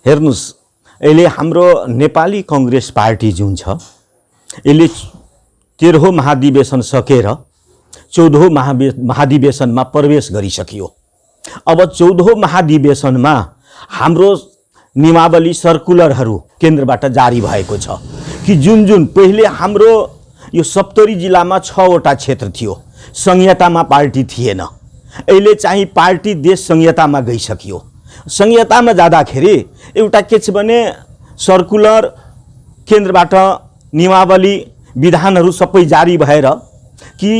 हेर्नुस् अहिले हाम्रो नेपाली कांग्रेस पार्टी जुन छ यसले 13औं महाधिवेशन सकेर 14औं महाधिवेशनमा प्रवेश गरिसक्यो। अब 14औं महाधिवेशनमा हाम्रो नियमावली सर्कुलरहरू केन्द्रबाट जारी भएको छ कि जुन पहिले हाम्रो यो सप्तरी जिल्लामा 6 वटा क्षेत्र थियो, संहितामा पार्टी थिएन। अहिले चाहिँ पार्टी देश संहितामा गइसक्यो। संहितामा जाँदाखेरि एउटा के छ भने सर्कुलर केन्द्रबाट नियमावली विधानहरू सबै जारी भएर कि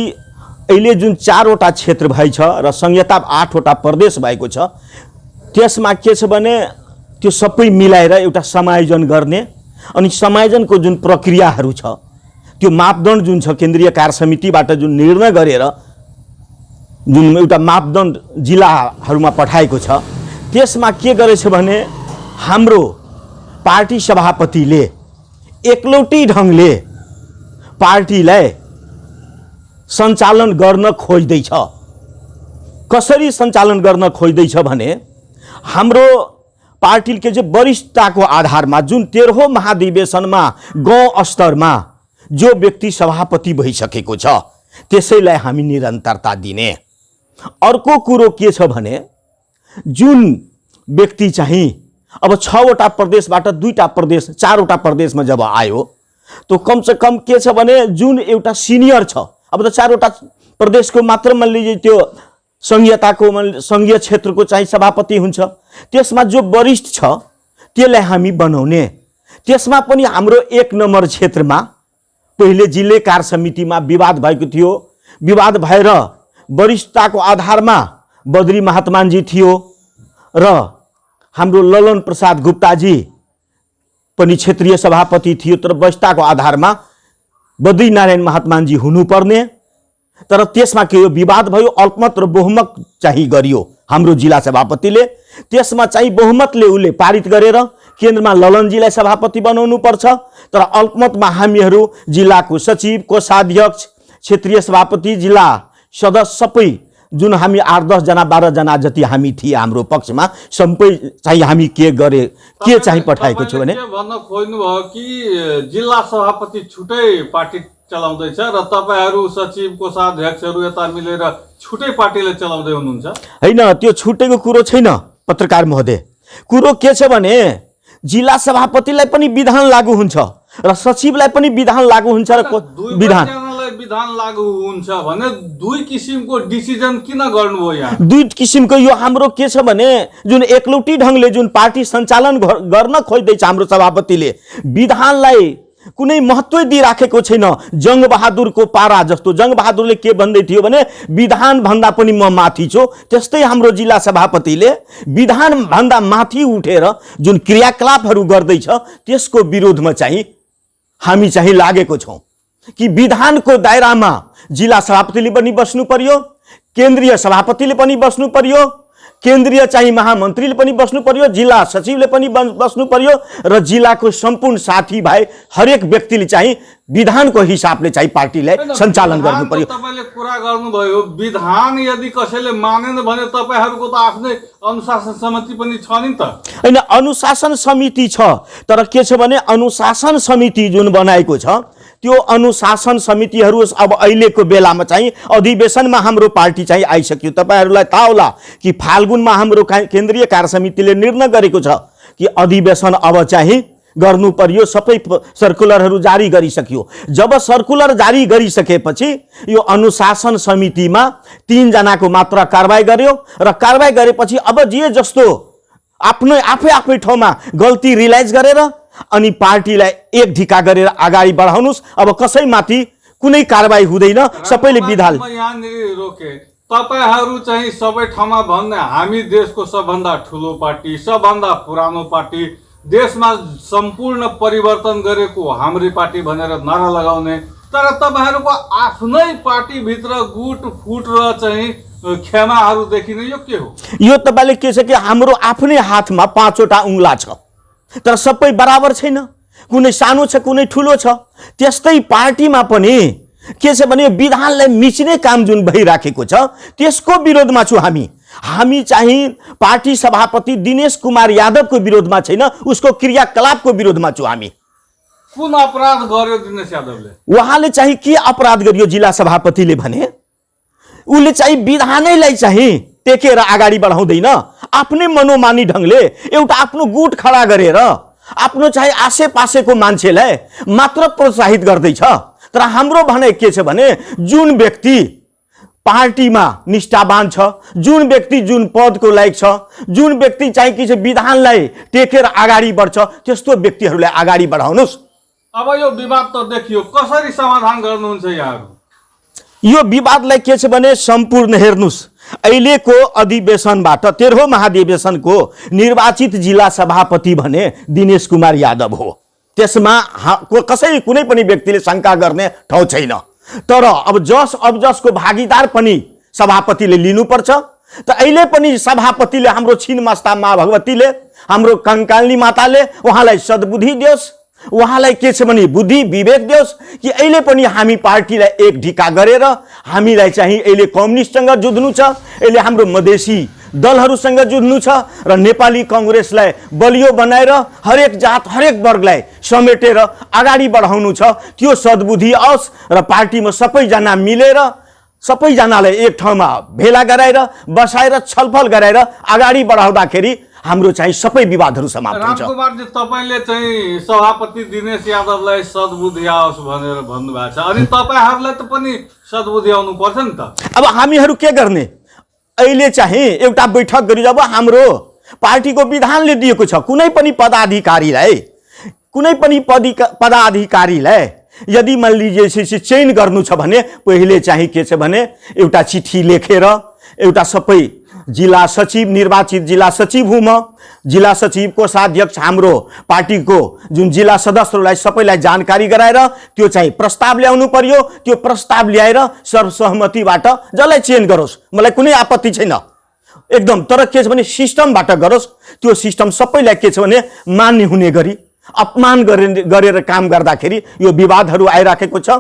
अहिले जुन 4 वटा क्षेत्र भएछ र संहिता 8 वटा प्रदेश भएको छ, त्यसमा के छ भने त्यो सबै मिलाएर एउटा समायोजन गर्ने अनि समायोजनको जुन प्रक्रियाहरू छ त्यो मापदण्ड जुन छ केन्द्रीय कार्य समितिबाट जुन निर्णय गरेर जुन एउटा मापदण्ड जिल्लाहरूमा पठाएको छ, त्यसमा के गरेछ भने हाम्रो पार्टी सभापतिले एकलौटी ढंगले पार्टीलाई सञ्चालन गर्न खोज्दैछ। कसरी सञ्चालन गर्न खोज्दैछ भने हाम्रो पार्टीले चाहिँ वरिष्ठताको आधारमा जुन 13औं महाधिवेशनमा गाउँ स्तरमा जो व्यक्ति सभापति भइसकेको छ त्यसैलाई हामी निरन्तरता दिने। अर्को कुरो के छ भने जुन व्यक्ति चाहिँ अब 6 वटा प्रदेशबाट 2टा प्रदेश 4 वटा प्रदेशमा जब आयो तो कम से कम के छ भने जुन एउटा सिनियर छ, अब त 4 वटा प्रदेशको मात्र मान लीजिए त्यो संहिताको संघीय क्षेत्रको चाहिँ सभापति हुन्छ, त्यसमा जो वरिष्ठ छ त्यसलाई हामी बनाउने। त्यसमा पनि हाम्रो 1 नम्बर क्षेत्रमा पहिले जिल्ला कार्य समितिमा विवाद भएको थियो। विवाद भएर वरिष्ठताको आधारमा बद्री महात्मानजी थियो र हाम्रो ललन प्रसाद गुप्ताजी पनि क्षेत्रीय सभापति थियो, तर वरिष्ठताको आधारमा बद्री नारायण महात्मानजी हुनुपर्ने। तर त्यसमा के यो विवाद भयो, अल्पमत र बहुमत चाहिँ गरियो हाम्रो जिल्ला सभापतिले। त्यसमा चाहिँ बहुमतले उले पारित गरेर केन्द्रमा ललनजीलाई सभापति बनाउनु पर्छ, तर अल्पमतमा हामीहरू जिल्लाको सचिव, कोषाध्यक्ष, क्षेत्रीय सभापति, जिल्ला सदस्य सबै जुन हामी 8-10 जना 12 जना जति हामी थिए हाम्रो पक्षमा सबै चाहिँ हामी के गरे के चाहिँ पठाएको छु भने भन्न खोज्नु भयो कि जिल्ला सभापति छुट्टै पार्टी चलाउँदैछ र तपाईहरु सचिव कोषाध्यक्षहरु यता मिलेर छुट्टै पार्टीले चलाउँदै हुनुहुन्छ। हैन, त्यो छुट्टेको कुरो छैन पत्रकार महोदय। कुरो के छ भने जिल्ला सभापतिलाई पनि विधान लागू हुन्छ र सचिवलाई पनि विधान लागू हुन्छ र विधान लागू हुन्छ भने दुई किसिमको डिसिजन किन गर्नुभयो यहाँ? दुई किसिमको यो हाम्रो के छ भने जुन एकलौटी ढंगले जुन पार्टी सञ्चालन गर्न खोज्दैछ हाम्रो सभापतिले विधानलाई कुनै महत्त्व दिइराखेको छैन। जङ्गबहादुरको पारा जस्तो जङ्गबहादुरले के भन्दै थियो भने विधान भन्दा पनि म माथि छु, त्यस्तै हाम्रो जिल्ला सभापतिले विधान भन्दा माथि उठेर जुन क्रियाकलापहरू गर्दैछ त्यसको विरोधमा चाहिँ हामी चाहिँ लागेको छौं कि विधानको दायरामा जिल्ला सभापतिले पनि बस्नु पर्यो, केन्द्रीय सभापतिले पनि बस्नु पर्यो, केन्द्रीय चाहिँ महामन्त्रीले पनि बस्नु पर्यो, जिल्ला सचिवले पनि बस्नु पर्यो र जिल्लाको सम्पूर्ण साथीभाइ हरेक व्यक्तिले चाहिँ विधानको हिसाबले चाहिँ पार्टीलाई सञ्चालन गर्नु पर्यो। तपाईले कुरा गर्नुभयो विधान यदि कसैले मानेन भने तपाईहरुको त आफ्नै अनुशासन समिति पनि छ नि त? हैन, अनुशासन समिति छ, तर के छ भने अनुशासन समिति जुन बनाएको छ त्यो अनुशासन समितिहरू अब अहिलेको बेलामा चाहिँ अधिवेशनमा हाम्रो पार्टी चाहिँ आइसक्यो। तपाईहरुलाई थाहा होला कि फाल्गुनमा हाम्रो केन्द्रीय कार्य समितिले निर्णय गरेको छ कि अधिवेशन अब चाहिँ गर्नु पर्यो। सबै सर्कुलरहरू जारी गरिसक्यो। जब सर्कुलर जारी गरिसकेपछि यो अनुशासन समितिमा 3 जनाको मात्र कारबाही गर्यो र कारबाही गरेपछि अब जे जस्तो आफै ठाउँमा गल्ती रियलाइज गरेर अनि पार्टीलाई एक ढिका गरेर अगाडि बढाउनुस्। अब कसैमाथि कुनै कारबाही हुँदैन, सबैले विधान यहाँनिर रोके। तपाईहरु चाहिँ सबै ठाउँमा भन्ने हामी देशको सबभन्दा ठुलो पार्टी, सबभन्दा पुरानो पार्टी, देशमा सम्पूर्ण परिवर्तन गरेको हाम्रै पार्टी भनेर नारा लगाउने, तर तपाईहरुको आफ्नै पार्टी भित्र गुट फुट र चाहिँ खेमाहरू देखिने यो के हो? यो तपाईले के छ कि हाम्रो आफ्नै हातमा 5 वटा उंगला छ, तर सबै बराबर छैन। कुनै सानो छ, कुनै ठुलो छ। त्यस्तै पार्टीमा पनि के छ भने विधानलाई मिच्ने काम जुन भइराखेको छ त्यसको विरोधमा छु हामी। हामी चाहिँ पार्टी सभापति दिनेश कुमार यादवको विरोधमा छैन, उसको क्रियाकलापको विरोधमा छौँ हामी। कुन अपराध गर्यो दिनेश यादवले? उहाँले चाहिँ के अपराध गरियो जिल्ला सभापतिले भने उसले चाहिँ विधानैलाई चाहिँ टेकेर अगाडि बढाउँदैन, आफ्नै मनोमानी ढङ्गले एउटा आफ्नो गुट खडा गरेर आफ्नो चाहिँ आसेपासेको मान्छेलाई मात्र प्रोत्साहित गर्दैछ। तर हाम्रो भनाइ के छ भने जुन व्यक्ति पार्टीमा निष्ठावान छ, जुन व्यक्ति जुन पदको लायक छ, जुन व्यक्ति चाहिँ के छ विधानलाई टेकेर अगाडि बढ्छ, त्यस्तो व्यक्तिहरूलाई अगाडि बढाउनुहोस्। अब यो विवाद त देखियो, कसरी समाधान गर्नुहुन्छ यहाँहरू? यो विवादलाई के छ भने सम्पूर्ण हेर्नुहोस्, अहिलेको अधिवेशनबाट 13औं महाधिवेशनको निर्वाचित जिल्ला सभापति भने दिनेश कुमार यादव हो। त्यसमा कसै कुनै पनि व्यक्तिले शङ्का गर्ने ठाउँ छैन। तर अब जसको भागीदार पनि सभापतिले लिनुपर्छ। त अहिले पनि सभापतिले हाम्रो छिनमस्ता माँ भगवतीले, हाम्रो कङ्काल्नी माताले उहाँलाई सद्बुद्धि दियोस्, उहाँलाई के छ भने बुद्धि विवेक दियोस् कि अहिले पनि हामी पार्टीलाई एक ढिका गरेर हामीलाई चाहिँ अहिले कम्युनिस्टसँग जुझ्नु छ, अहिले हाम्रो मधेसी दलहरूसँग जुझ्नु छ र नेपाली कांग्रेसलाई बलियो बनाएर हरेक जात हरेक वर्गलाई समेटेर अगाडि बढाउनु छ। त्यो सद्बुद्धि आओस् र पार्टीमा सबैजना मिलेर सबैजनालाई एक ठाउँमा भेला गराएर बसाएर छलफल गराएर अगाडि बढाउँदाखेरि हाम्रो चाहिँ सबै विवादहरू समाप्त हुन्छ। रामकुमारजी, तपाईले चाहिँ सभापति दिनेश यादवलाई सद्बुद्धि आओस् भनेर भन्नुभएको छ, अनि तपाईहरुलाई त पनि सद्बुद्धि आउनु पर्छ नि त। अब हामीहरू के गर्ने? अहिले चाहिँ एउटा बैठक गरी जब हाम्रो पार्टीको विधानले दिएको छ कुनै पनि पदाधिकारीलाई यदि मान लीजिए चयन गर्नु छ भने पहिले चाहिँ के छ भने एउटा चिठी लेखेर एउटा सबै जिल्ला सचिव, निर्वाचित जिल्ला सचिव हुँ म, जिल्ला सचिव कोषाध्यक्ष हाम्रो पार्टीको जुन जिल्ला सदस्यहरूलाई सबैलाई जानकारी गराएर त्यो चाहिँ प्रस्ताव ल्याउनु पर्यो। त्यो प्रस्ताव ल्याएर सर्वसहमतिबाट जसलाई चयन गरोस्, मलाई कुनै आपत्ति छैन एकदम। तर के छ भने सिस्टमबाट गरोस्, त्यो सिस्टम सबैलाई के छ भने मान्य हुने गरी अपमान गरेर काम गर्दाखेरि यो विवादहरू आइराखेको छ।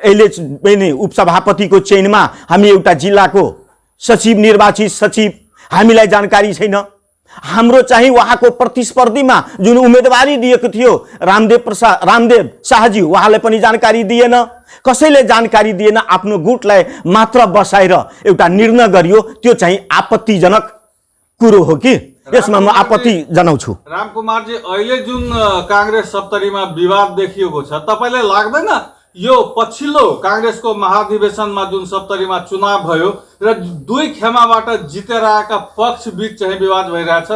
अहिले पनि उपसभापतिको चयनमा हामी एउटा जिल्लाको सचिव, निर्वाचित सचिव हामीलाई जानकारी छैन। हाम्रो चाहिँ उहाँको प्रतिस्पर्धीमा जुन उम्मेदवारी दिएको थियो रामदेव शाहजी, उहाँलाई पनि जानकारी दिएन, कसैले जानकारी दिएन। आफ्नो गुटलाई मात्र बसाएर एउटा निर्णय गरियो, त्यो चाहिँ आपत्तिजनक कुरो हो कि यसमा म आपत्ति जनाउँछु। रामकुमारजी, अहिले जुन कांग्रेस सप्तरीमा विवाद देखिएको छ, तपाईलाई लाग्दैन यो पछिल्लो कांग्रेसको महाधिवेशनमा जुन सप्तरीमा चुनाव भयो र दुई खेमाबाट जितेर आएका पक्ष बीच चाहिँ विवाद भइरहेछ?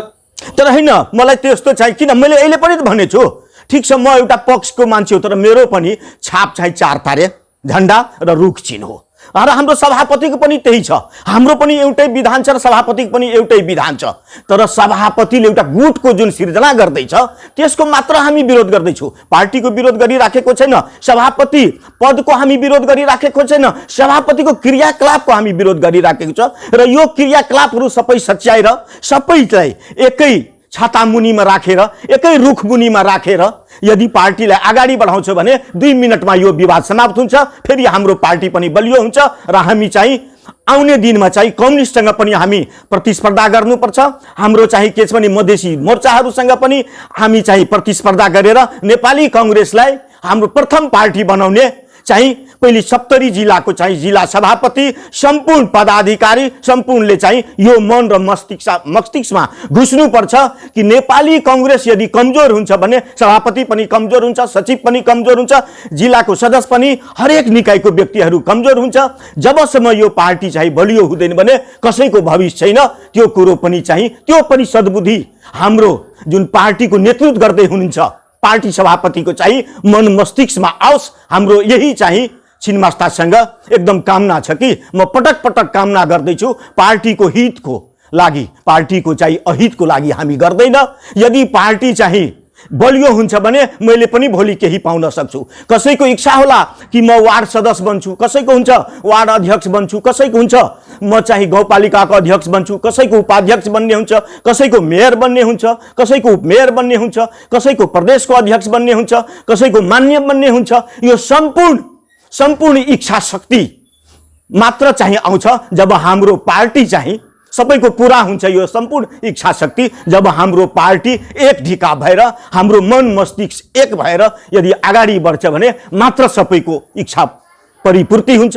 तर हैन, मलाई त्यस्तो चाहिँ किन, मैले अहिले पनि त भनेछु ठिक छ म एउटा पक्षको मान्छे हो, तर मेरो पनि छाप चाहिँ चार तारे झण्डा र रुख चिन्ह हो। र हाम्रो सभापतिको पनि त्यही छ, हाम्रो पनि एउटै विधान छ र सभापतिको पनि एउटै विधान छ। तर सभापतिले एउटा गुटको जुन सिर्जना गर्दैछ त्यसको मात्र हामी विरोध गर्दैछौँ, पार्टीको विरोध गरिराखेको छैन, सभापति पदको हामी विरोध गरिराखेको छैन, सभापतिको क्रियाकलापको हामी विरोध गरिराखेको छ। र यो क्रियाकलापहरू सबै सच्याएर सबैलाई एकै छाता मुनिमा राखेर एकै रुख मुनिमा राखेर यदि पार्टीलाई अगाडि बढाउँछ भने 2 मिनटमा यो विवाद समाप्त हुन्छ। फेरि हाम्रो पार्टी पनि बलियो हुन्छ र हामी चाहिँ आउने दिनमा चाहिँ कम्युनिस्टसँग पनि हामी प्रतिस्पर्धा गर्नुपर्छ। हाम्रो चाहिँ के छ भने मधेसी मोर्चाहरूसँग पनि हामी चाहिँ प्रतिस्पर्धा गरेर नेपाली कांग्रेसलाई हाम्रो प्रथम पार्टी बनाउने चाहिँ पहिले 70 जिल्लाको चाहिँ जिल्ला सभापति सम्पूर्ण पदाधिकारी सम्पूर्णले चाहिँ यो मन र मस्तिष्कमा घुस्नुपर्छ कि नेपाली कांग्रेस यदि कमजोर हुन्छ भने सभापति पनि कमजोर हुन्छ, सचिव पनि कमजोर हुन्छ, जिल्लाको सदस्य पनि हरेक निकायको व्यक्तिहरू कमजोर हुन्छ। जबसम्म यो पार्टी चाहिँ बलियो हुँदैन भने कसैको भविष्य छैन। त्यो कुरो पनि चाहिँ त्यो पनि सद्बुद्धि हाम्रो जुन पार्टीको नेतृत्व गर्दै हुनुहुन्छ पार्टी सभापतिको चाहिँ मन मस्तिष्कमा आओस्। हाम्रो यही चाहिँ छिनमस्तासँग एकदम कामना छ कि म पटक पटक कामना गर्दैछु पार्टीको हितको लागि, पार्टीको चाहिँ अहितको लागि हामी गर्दैन। यदि पार्टी चाहिँ बलियो हुन्छ भने मैले पनि भोलि केही पाउन सक्छु। कसैको इच्छा होला कि म वार्ड सदस्य बन्छु, कसैको हुन्छ वार्ड अध्यक्ष बन्छु, कसैको हुन्छ म चाहिँ गाउँपालिकाको अध्यक्ष बन्छु, कसैको उपाध्यक्ष बन्ने हुन्छ, कसैको मेयर बन्ने हुन्छ, कसैको उपमेयर बन्ने हुन्छ, कसैको प्रदेशको अध्यक्ष बन्ने हुन्छ, कसैको मान्य बन्ने हुन्छ। यो सम्पूर्ण इच्छा शक्ति मात्र चाहिँ आउँछ जब हाम्रो पार्टी चाहिँ सबैको पुरा हुन्छ यो सम्पूर्ण इच्छा शक्ति जब हाम्रो पार्टी एक ढिका भएर हाम्रो मन मस्तिष्क एक भएर यदि अगाडि बढ्छ भने मात्र सबैको इच्छा परिपूर्ति हुन्छ।